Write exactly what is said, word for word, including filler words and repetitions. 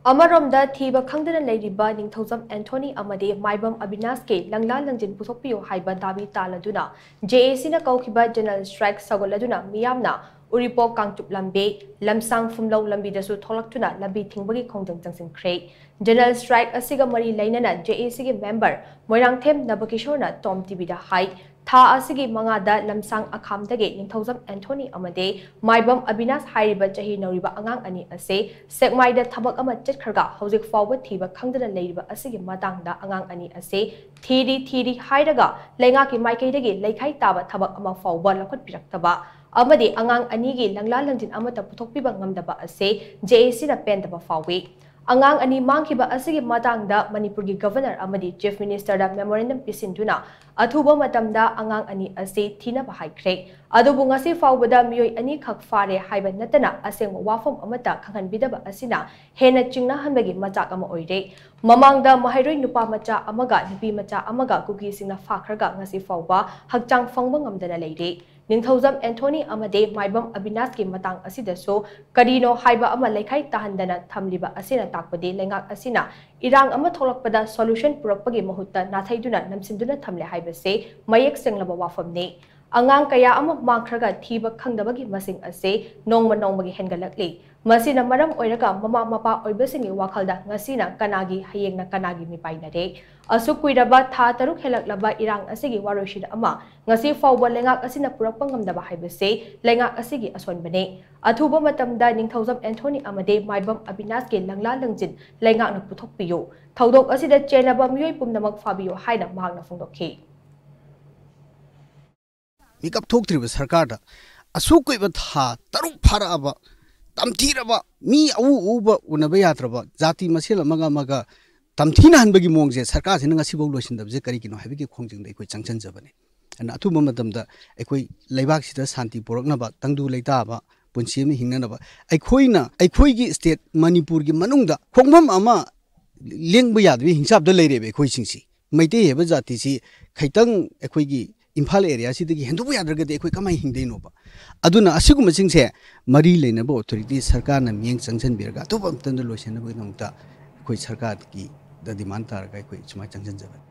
ꯑꯃꯔꯣꯝꯗ, ꯊꯤꯕ ꯈꯪꯗꯅ ꯂꯩꯔꯤꯕ ꯅꯤꯡꯊꯧꯖꯝ ꯑꯦꯟꯊꯣꯅꯤ ꯑꯃꯗꯤ ꯃꯥꯏꯕꯝ ꯑꯕꯤꯅꯥꯁꯀꯤ ꯂꯪꯂꯥ ꯂꯪꯖꯤꯟ ꯄꯨꯊꯣꯛꯄꯤꯌꯨ ꯍꯥꯏꯕ ꯗꯥꯕꯤ ꯇꯥꯜꯂꯗꯨꯅ ꯖꯦ ꯑꯦ ꯁꯤꯅ ꯀꯧꯈꯤꯕ ꯖꯦꯅꯔꯦꯜ ꯁ꯭ꯇ꯭ꯔꯥꯏꯛ ꯁꯧꯒꯠꯂꯗꯨꯅ ꯃꯤꯌꯥꯝꯅ ꯎꯔꯤꯄꯣꯛ ꯀꯥꯡꯆꯨꯞ ꯂꯝꯕꯤ, ꯂꯝꯁꯥꯡ ꯐꯨꯝꯂꯧ ꯂꯝꯕꯤꯗꯁꯨ ꯊꯣꯛꯂꯛꯇꯨꯅ ꯂꯝꯕꯤ ꯊꯤꯡꯕꯒꯤ ꯈꯣꯡꯖꯪ ꯆꯪꯁꯤꯟꯈ꯭ꯔꯦ꯫ ꯖꯦꯅꯔꯦꯜ ꯁ꯭ꯇ꯭ꯔꯥꯏꯛ ꯑꯁꯤꯒ ꯃꯔꯤ ꯂꯩꯅꯅ ꯖꯦ ꯑꯦ ꯁꯤꯒꯤ ꯃꯦꯝꯕꯔ ꯃꯣꯏꯔꯥꯡꯊꯦꯝ ꯅꯕꯀꯤꯁꯣꯔꯅ ꯇꯣꯝ ꯇꯤꯚꯤꯗ ꯍꯥꯏ, ꯊꯥ ꯑꯁꯤꯒꯤ ꯃꯉꯥꯗ ꯂꯝꯁꯥꯡ ꯑꯈꯥꯝꯗꯒꯤ ꯅꯤꯡꯊꯧꯖꯝ ꯑꯦꯟꯊꯣꯅꯤ ꯑꯃꯗꯤ ꯃꯥꯏꯕꯝ ꯑꯕꯤꯅꯥꯁ ꯍꯥꯏꯔꯤꯕ ꯆꯍꯤ ꯅꯧꯔꯤꯕ ꯑꯉꯥꯡ ꯑꯅꯤ ꯑꯁꯤ ꯁꯦꯛꯃꯥꯏꯗ ꯊꯕꯛ ꯑꯃ ꯆꯠꯈ꯭ꯔꯒ ꯍꯧꯖꯤꯛ ꯐꯥꯎꯕ ꯊꯤꯕ ꯈꯪꯗꯅ ꯂꯩꯔꯤꯕ ꯑꯁꯤꯒꯤ ꯃꯇꯥꯡꯗ ꯑꯉꯥꯡ ꯑꯅꯤ ꯑꯁꯤ ꯊꯤꯔꯤ ꯊꯤꯔꯤ ꯍꯥꯏꯔꯒ ꯂꯩꯉꯥꯛꯀꯤ ꯃꯥꯏꯀꯩꯗꯒꯤ ꯂꯩꯈꯥꯏ ꯇꯥꯕ ꯊꯕꯛ ꯑꯃ ꯐꯥꯎꯕ ꯂꯧꯈꯠꯄꯤꯔꯛꯇꯕ ꯑꯃꯗꯤ ꯑꯉꯥꯡ ꯑꯅꯤꯒꯤ ꯂꯪꯂꯥ ꯂꯪꯖꯤꯟ ꯑꯃꯠꯇ ꯄꯨꯊꯣꯛꯄꯤꯕ ꯉꯝꯗꯕ ꯑꯁꯤ ꯖꯦ ꯑꯦ ꯁꯤꯅ ꯄꯦꯟꯗꯕ ꯐꯥꯎꯏ꯫ ꯑꯉꯥꯡ ꯑꯅꯤ ꯃꯥꯡꯈꯤꯕ ꯑꯁꯤꯒꯤ ꯃꯇꯥꯡꯗ ꯃꯅꯤꯄꯨꯔꯒꯤ ꯒꯚꯔꯅꯔ ꯑꯃꯗꯤ ꯆꯤꯐ ꯃꯤꯅꯤꯁꯇꯔꯗ ꯃꯦꯃꯣꯔꯦꯟꯗꯝ ꯄꯤꯁꯤꯟꯗꯨꯅ ꯑꯊꯨꯕ ꯃꯇꯝꯗ ꯑꯉꯥꯡ ꯑꯅꯤ ꯑꯁꯤ ꯊꯤꯅꯕ ꯍꯥꯏꯈ꯭ꯔꯦ꯫ ꯑꯗꯨꯕꯨ ꯉꯁꯤ ꯐꯥꯎꯕꯗ ꯃꯤꯑꯣꯏ ꯑꯅꯤꯈꯛ ꯐꯥꯔꯦ ꯍꯥꯏꯕ ꯅꯠꯇꯅ ꯑꯁꯦꯡꯕ ꯋꯥꯐꯝ ꯑꯃꯠꯇ ꯈꯪꯍꯟꯕꯤꯗꯕ ꯑꯁꯤꯅ ꯍꯦꯟꯅ ꯆꯤꯡꯅꯍꯟꯕꯒꯤ ꯃꯆꯥꯛ ꯑꯃ ꯑꯣꯏꯔꯦ꯫ ꯃꯃꯥꯡꯗ ꯃꯍꯩꯔꯣꯏ ꯅꯨꯄꯥ ꯃꯆꯥ ꯑꯃꯒ ꯅꯨꯄꯤ ꯃꯆꯥ ꯑꯃꯒ ꯀꯨꯀꯤꯁꯤꯡꯅ ꯐꯥꯈ꯭ꯔꯒ ꯉꯁꯤ ꯐꯥꯎꯕ ꯍꯛꯆꯥꯡ ꯐꯪꯕ ꯉꯝꯗꯅ ꯂꯩꯔꯦ꯫ ꯅꯤꯡꯊꯧꯖꯝ ꯑꯦꯟꯊꯣꯅꯤ ꯑꯃꯗꯤ ꯃꯥꯏꯕꯝ ꯑꯕꯤꯅꯥꯁꯀꯤ ꯃꯇꯥꯡ ꯑꯁꯤꯗꯁꯨ ꯀꯔꯤꯅꯣ ꯍꯥꯏꯕ ꯑꯃ ꯂꯩꯈꯥꯏ ꯇꯥꯍꯟꯗꯅ ꯊꯝꯂꯤꯕ ꯑꯁꯤꯅ ꯇꯥꯛꯄꯗꯤ ꯂꯩꯉꯥꯛ ꯑꯁꯤꯅ ꯏꯔꯥꯡ ꯑꯃ ꯊꯣꯛꯂꯛꯄꯗ ꯁꯣꯂꯨꯁꯟ ꯄꯨꯔꯛꯄꯒꯤ ꯃꯍꯨꯠꯇ ꯅꯥꯊꯩꯗꯨꯅ ꯅꯝꯁꯤꯟꯗꯨꯅ ꯊꯝꯂꯦ ꯍꯥꯏꯕꯁꯦ ꯃꯌꯦꯛ ꯁꯦꯡꯂꯕ ꯋꯥꯐꯝꯅꯤ꯫ ꯑꯉꯥꯡ ꯀꯌꯥ ꯑꯃ ꯃꯥꯡꯈ꯭ꯔꯒ ꯊꯤꯕ ꯈꯪꯗꯕꯒꯤ ꯃꯁꯤꯡ ꯑꯁꯤ ꯅꯣꯡꯃ ꯅꯣꯡꯃꯒꯤ ꯍꯦꯟꯒꯠꯂꯛꯂꯤ꯫ ꯃꯁꯤꯅ ꯃꯔꯝ ꯑꯣꯏꯔꯒ ꯃꯃꯥ ꯃꯄꯥ ꯑꯣꯏꯕꯁꯤꯡꯒꯤ ꯋꯥꯈꯜꯗ ꯉꯁꯤꯅ ꯀꯅꯥꯒꯤ, ꯍꯌꯦꯡꯅ ꯀꯅꯥꯒꯤ ꯃꯤꯄꯥꯏꯅꯔꯦ꯫ ꯑꯁꯨꯛ ꯀꯨꯏꯔꯕ ꯊꯥ ꯇꯔꯨꯛ ꯍꯦꯜꯂꯛꯂꯕ ꯏꯔꯥꯡ ꯑꯁꯤꯒꯤ ꯋꯥꯔꯣꯏꯁꯤꯟ ꯑꯃ ꯉꯁꯤ ꯐꯥꯎꯕ ꯂꯩꯉꯥꯛ ꯑꯁꯤꯅ ꯄꯨꯔꯛꯄ ꯉꯝꯗꯕ ꯍꯥꯏꯕꯁꯤ ꯂꯩꯉꯥꯛ ꯑꯁꯤꯒꯤ ꯑꯁꯣꯟꯕꯅꯤ꯫ ꯑꯊꯨꯕ ꯃꯇꯝꯗ ꯅꯤꯡꯊꯧꯖꯝ ꯑꯦꯟꯊꯣꯅꯤ ꯑꯃꯗꯤ ꯃꯥꯏꯕꯝ ꯑꯕꯤꯅꯥꯁꯀꯤ ꯂꯪꯂꯥ ꯂꯪꯖꯤꯟ ꯂꯩꯉꯥꯛꯅ ꯄꯨꯊꯣꯛꯄꯤꯌꯨ꯫ ꯊꯧꯗꯣꯛ ꯑꯁꯤꯗ ꯆꯦꯟꯅꯕ ꯃꯤꯑꯣꯏ ꯄꯨꯝꯅꯃꯛ ꯐꯥꯕꯤꯌꯨ ꯍꯥꯏꯅ ꯃꯍꯥꯛꯅ ꯐꯣꯡꯗꯣꯛꯈꯤ꯫ ꯃꯤꯀꯞ ꯊꯣꯛꯇ꯭ꯔꯤꯕ ꯁꯔꯀꯥꯔꯗ ꯑꯁꯨꯛ ꯀꯨꯏꯕ ꯊꯥ ꯇꯔꯨꯛ ꯐꯥꯔꯛꯑꯕ, ꯇꯝꯊꯤꯔꯕ, ꯃꯤ ꯑꯎ ꯑꯎꯕ ꯎꯅꯕ ꯌꯥꯗ꯭ꯔꯕ, ꯖꯥꯇꯤ ꯃꯁꯦꯜ ꯑꯃꯒ ꯑꯃꯒ ꯇꯝꯊꯤꯅꯍꯟꯕꯒꯤ ꯃꯑꯣꯡꯁꯦ ꯁꯔꯀꯥꯔꯁꯤꯅ ꯉꯁꯤꯐꯥꯎ ꯂꯣꯏꯁꯤꯟꯗꯕꯁꯦ ꯀꯔꯤꯒꯤꯅꯣ ꯍꯥꯏꯕꯒꯤ ꯈꯣꯡꯖꯪꯗ ꯑꯩꯈꯣꯏ ꯆꯪꯁꯤꯟꯖꯕꯅꯤ꯫ ꯑꯗꯨꯅ ꯑꯊꯨꯕ ꯃꯇꯝꯗ ꯑꯩꯈꯣꯏ ꯂꯩꯕꯥꯛꯁꯤꯗ ꯁꯥꯟꯇꯤ ꯄꯨꯔꯛꯅꯕ, ꯇꯪꯗꯨ ꯂꯩꯇꯥꯕ ꯄꯨꯟꯁꯤ ꯑꯃ ꯍꯤꯡꯅꯅꯕ ꯑꯩꯈꯣꯏꯅ, ꯑꯩꯈꯣꯏꯒꯤ ꯁ꯭ꯇꯦꯠ ꯃꯅꯤꯄꯨꯔꯒꯤ ꯃꯅꯨꯡꯗ ꯈꯣꯡꯐꯝ ꯑꯃ ꯂꯦꯡꯕ ꯌꯥꯗꯕꯒꯤ ꯍꯤꯡꯁꯥꯞꯇ ꯂꯩꯔꯦꯕ ꯑꯩꯈꯣꯏꯁꯤꯡꯁꯤ꯫ ꯃꯩꯇꯩ ꯍꯥꯏꯕ ꯖꯥꯇꯤꯁꯤ ꯈꯤꯇꯪ ꯑꯩꯈꯣꯏꯒꯤ ꯏꯝꯐꯥꯜ ꯑꯦꯔꯤꯌꯥꯁꯤꯗꯒꯤ ꯍꯦꯟꯗꯣꯛꯄ ꯌꯥꯗ꯭ꯔꯒꯗꯤ ꯑꯩꯈꯣꯏ ꯀꯃꯥꯏꯅ ꯍꯤꯡꯗꯣꯏꯅꯣꯕ? ꯑꯗꯨꯅ ꯑꯁꯤꯒꯨꯝꯕꯁꯤꯡꯁꯦ ꯃꯔꯤ ꯂꯩꯅꯕ ꯑꯣꯊꯣꯔꯤꯇꯤ ꯁꯔꯀꯥꯔꯅ ꯃꯤꯠꯌꯦꯡ ꯆꯪꯁꯤꯟꯕꯤꯔꯒ ꯑꯊꯨꯕ ꯃꯇꯝꯗ ꯂꯣꯏꯁꯤꯟꯅꯕꯒꯤꯗꯃꯛꯇ ꯑꯩꯈꯣꯏ ꯁꯔꯀꯥꯔꯒꯤꯗ ꯗꯤꯃꯥꯟ ꯇꯥꯔꯒ ꯑꯩꯈꯣꯏ ꯁꯨꯃꯥꯏꯅ ꯆꯪꯁꯤꯟꯖꯕꯅꯤ꯫